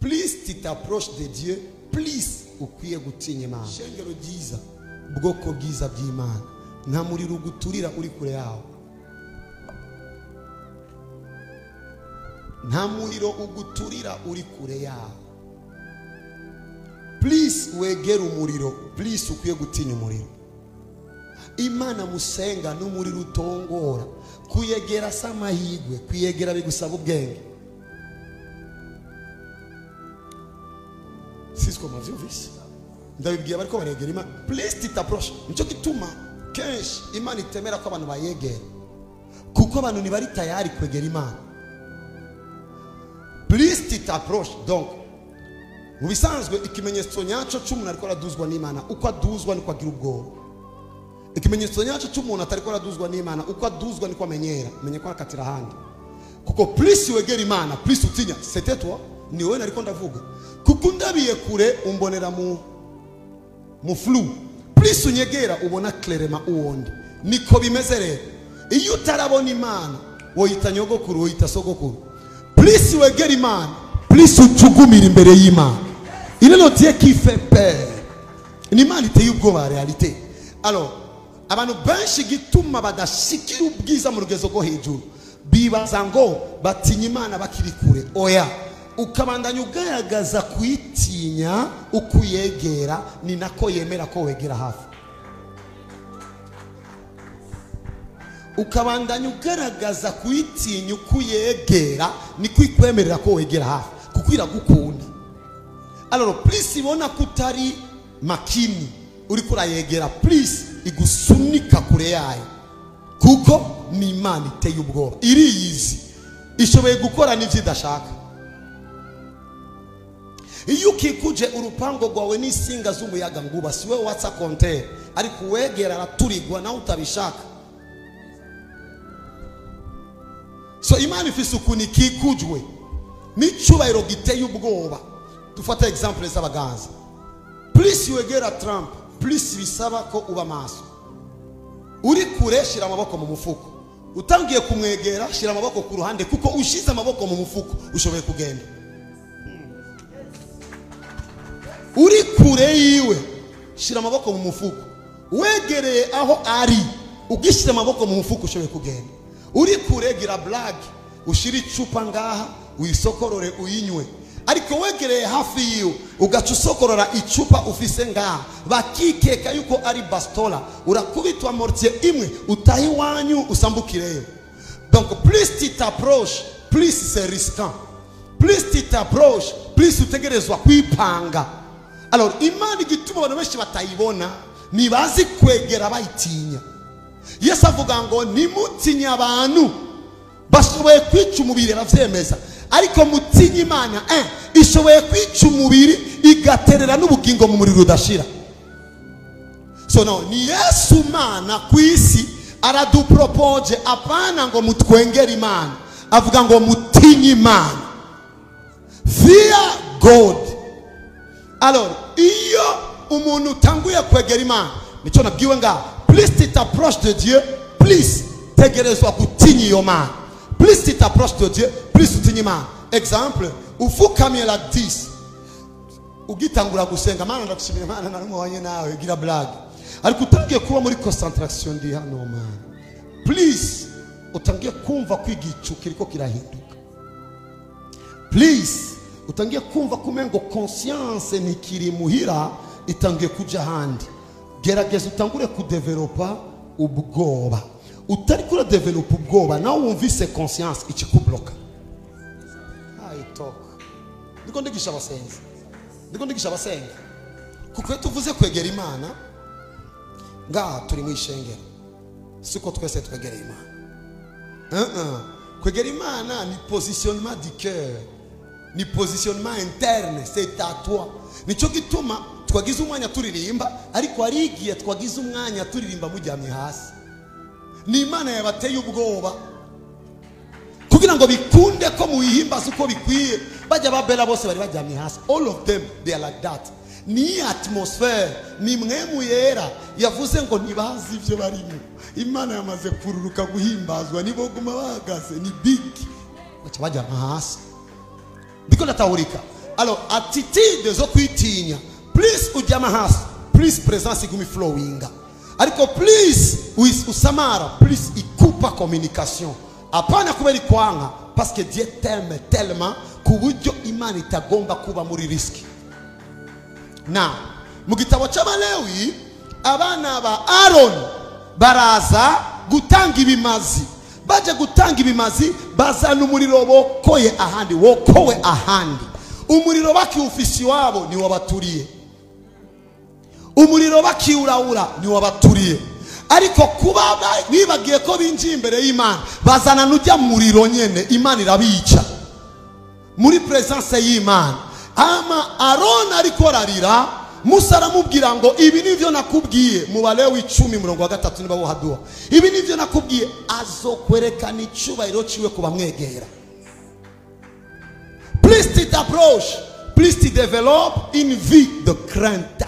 Plus tu t'approches de Dieu, plus ukwiye gutinya Imana. Shengero ryiza, bwoko bwiza bw'Imana, nta muriro uguturira uri kure yawo. Nta muriro uguturira uri kure yawo. Please wegera umuriro, please ukwiye gutinya umuriro. Imana musenga n'umuriro utongora. Kuyegera samahigwe, kuyegera bigusaba ubwenge. Sisiko mavyumvise. Ndabibwiye bariko baregera Imana. Please tu t'approches. Nico gituma kenshi Imana itemera ko abantu bayegera. Kuko abantu ntibari tayari kwegera Imana. Please tu t'approches. Donc mu bisanzwe ikimenyetso nyaco c'umuntu ariko araduzwa n'Imana, uko aduzwa niko agira ubwoba. Ikimenyetso nyaco c'umuntu atariko araduzwa n'Imana, uko aduzwa niko amenyera, menye ko akatira handi. Kuko please wegera Imana, please utinya, c'était toi, ni wewe nariko ndavuga. Kuko ndabiye kure umbonera mu flou. Please unyegera ubona clairement uwondi. Niko bimeze rero. Iyo utarabona Imana, woyita nyogokuru, woyita sogokuru. Please wegera Imana, please ucugumira imbere y'Imana. Il est le Dieu qui fait peur. Ni Imana iteye ubwoba réalité. Alors, abantu benshi gituma badashikira ubwiza mu rugezo rwo hejuru, bibaza ngo batinya Imana bakiri kure. Oya, ukabandanya ugaragaza kuyitinya ukuyegera, ni nako yemera ko wegera hafi. Ukabandanya ugaragaza kuyitinya ukuyegera, niko ikwemerera ko wegera hafi, kuko iragukunda. Alors please ibona kutari makini uriko urayegera, please igusunika kure yayo, kuko ni Imana iteye ubwoba, iriyizi, ishoboye gukora n'ivyo idashaka. Iyo ukikuje urupango rwawe n'isinga z'umuyaga nguba, si wewe watsa kontere, ariko uwegera araturigwa nawe utabishaka. So Imana ifise ukuntu ikikujwe n'icubahiro giteye ubwoba. Dufate example z'abaganza. Please wegera Trump, please bisaba ko uba maso. Uri kure shira amaboko mu mufuko. Utangiye kumwegera shira amaboko ku ruhande, kuko ushize amaboko mu mufuko ushoboye kugenda. Uri kure yiwe shira amaboko mu mufuko. Wegereye aho ari ugishira amaboko mu mufuko ushoboye kugenda. Uri kure gira blague, ushira icupa ngaha uyisokorore uyinywe. Ariko wegereye hafi yiwe ugaca usokorora icupa ufise ngaha, bakikeka yuko ari bastola, urakubitwa mortier imwe utahi iwanyu usambukireyo. Donc plus tu t'approches, plus c'est risquant. Plus tu t'approches, plus utegerezwa kwipanga. Alors Imana igituma abantu benshi batayibona, nibazi kwegera bayitinya. Yesu avuga ngo nimutinye abantu bashoboye kwica umubiri, aravyemeza, ariko mutinye Imana ishoboye kwica umubiri igaterera n'ubugingo mu muriro udashira. So no, ni Yesu Mana kwisi aradupropoje, apana ngo mutwengere Imana, avuga ngo mutinye Imana. Fear God. Alors iyo umuntu utanguye kwegera Imana, nico nabwiwe nga plus tu t'approches de Dieu, plus tegerezwa gutinya iyo Mana. Plus tu t'approches de Dieu, plus utinya Imana. Exemple, ufukamye la 10 ugitangura gusenga, Mana ndagushimira Imana narumubonye nawe, gira blague. Ariko utangiye kuba muri concentration ndi hano Mana, please utangiye kumva kwigicu kiriko kirahinduka. Please utangiye kumva kumengo conscience nikiri muhira itangiye kuja handi. Gerageza utangure kudevelopa ubwoba. Utari kura developa ubwoba nawe wumvise conscience ikikubloka. I talk. Ndiko ndigisha abasenzi. Ndiko ndigisha abasenga. Kuko iyo tuvuze kwegera Imana, ngaha turi mu ishengero. Siko twese twegera Imana. Kwegera Imana ni positionnement du cœur. Ni positionnement interne, c'est à toi. Nico gituma twagize umwanya turirimba, ariko arigiye twagize umwanya turirimba mujyamye hasi. Ni Imana yabateye ubwoba kugira ngo bikunde ko muyihimbaza uko bikwiye. Bajya babera bose bari bajyamye hasi. All of them they are like that. Ni atmosphere, ni mwemu yera yavuze ngo ntibazi ivyo barimo. Imana yamaze kururuka guhimbazwa, nibo guma bahagaze, ni big. Baca bajyama hasi. Ndiko natahurika. Alors attitude zo kwitinya, plus ujyama hasi, plus presence igumi flowinga. Ariko plus usamara, plus ikupa communication. Apana kubera ikwanga, parce que Dieu t'aime tellement ku buryo Imana itagomba kuba muri riski. Na mu gitabo cy'Abalewi, abana ba Aaron baraza gutanga ibimazi. Baje gutanga ibimazi, bazana umuriro bokoye ahandi, wokowe ahandi. Umuriro bakiufisi wabo ni wabaturiye, umuriro bakiuraura ni wabaturiye. Ariko kuba bibagiye ko binjiye imbere y'Imana, bazana nujya muriro nyene, Imana irabica muri presence y'Imana. Ama Aaron ariko ararira, Musa aramubwira ngo ibi nivyo nakubwiye mu Balewi 10:3 niba wohaduha. Ibi nivyo nakubwiye, azokwerekana icubahiro ciwe kubamwegera. Plus tu t'approches, plus tu développes une vie de crainte.